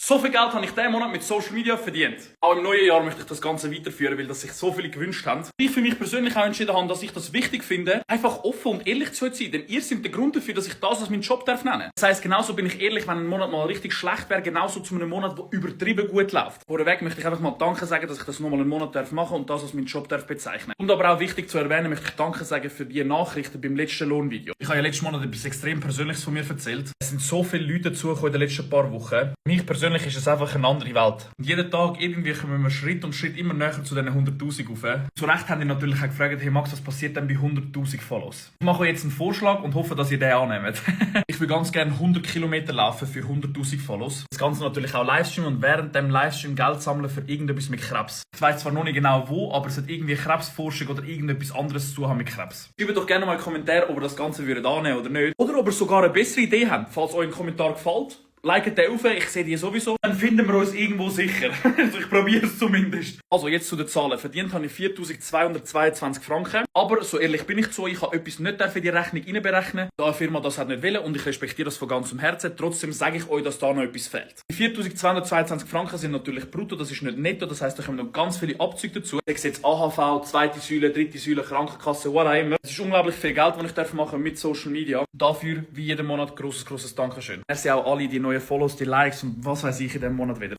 So viel Geld habe ich diesen Monat mit Social Media verdient. Auch im neuen Jahr möchte ich das Ganze weiterführen, weil das sich so viele gewünscht haben. Ich für mich persönlich auch entschieden habe, dass ich das wichtig finde, einfach offen und ehrlich zu sein. Denn ihr seid der Grund dafür, dass ich das als meinen Job nennen darf. Das heisst, genauso bin ich ehrlich, wenn ein Monat mal richtig schlecht wäre, genauso zu einem Monat, der übertrieben gut läuft. Vorweg möchte ich einfach mal Danke sagen, dass ich das nochmal einen Monat machen darf und das als meinen Job bezeichnen darf. Und aber auch wichtig zu erwähnen, möchte ich Danke sagen für die Nachrichten beim letzten Lohnvideo. Ich habe ja letzten Monat etwas extrem Persönliches von mir erzählt. Es sind so viele Leute dazugekommen in den letzten paar Wochen. Für mich persönlich ist es einfach eine andere Welt. Und jeden Tag irgendwie kommen wir Schritt um Schritt immer näher zu diesen 100'000 rauf. Zu Recht haben die natürlich auch gefragt, hey Max, was passiert denn bei 100'000 Follows? Ich mache euch jetzt einen Vorschlag und hoffe, dass ihr den annehmt. Ich würde ganz gerne 100 Kilometer laufen für 100'000 Follows. Das Ganze natürlich auch Livestream und während dem Livestream Geld sammeln für irgendetwas mit Krebs. Ich weiss zwar noch nicht genau wo, aber es hat irgendwie Krebsforschung oder irgendetwas anderes zu tun haben mit Krebs. Schreibt doch gerne mal in den Kommentaren, ob ihr das Ganze annehmen oder nicht. Oder ob ihr sogar eine bessere Idee habt, falls euch ein Kommentar gefällt. Liket den auf, ich sehe die sowieso. Dann finden wir uns irgendwo sicher. Also ich probiere es zumindest. Also jetzt zu den Zahlen. Verdient habe ich 4'222 Franken. Aber so ehrlich bin ich zu, ich habe etwas nicht in die Rechnung reinberechnen. Da eine Firma das hat nicht wollen und ich respektiere das von ganzem Herzen. Trotzdem sage ich euch, dass da noch etwas fehlt. Die 4'222 Franken sind natürlich brutto, das ist nicht netto. Das heisst, da kommen noch ganz viele Abzüge dazu. Ich sehe jetzt AHV, zweite Säule, dritte Säule, Krankenkasse, whatever. Es ist unglaublich viel Geld, das ich machen mit Social Media. Dafür wie jeden Monat grosses Dankeschön. Merci auch alle die neue Follows, die Likes und was weiß ich in diesem Monat wieder.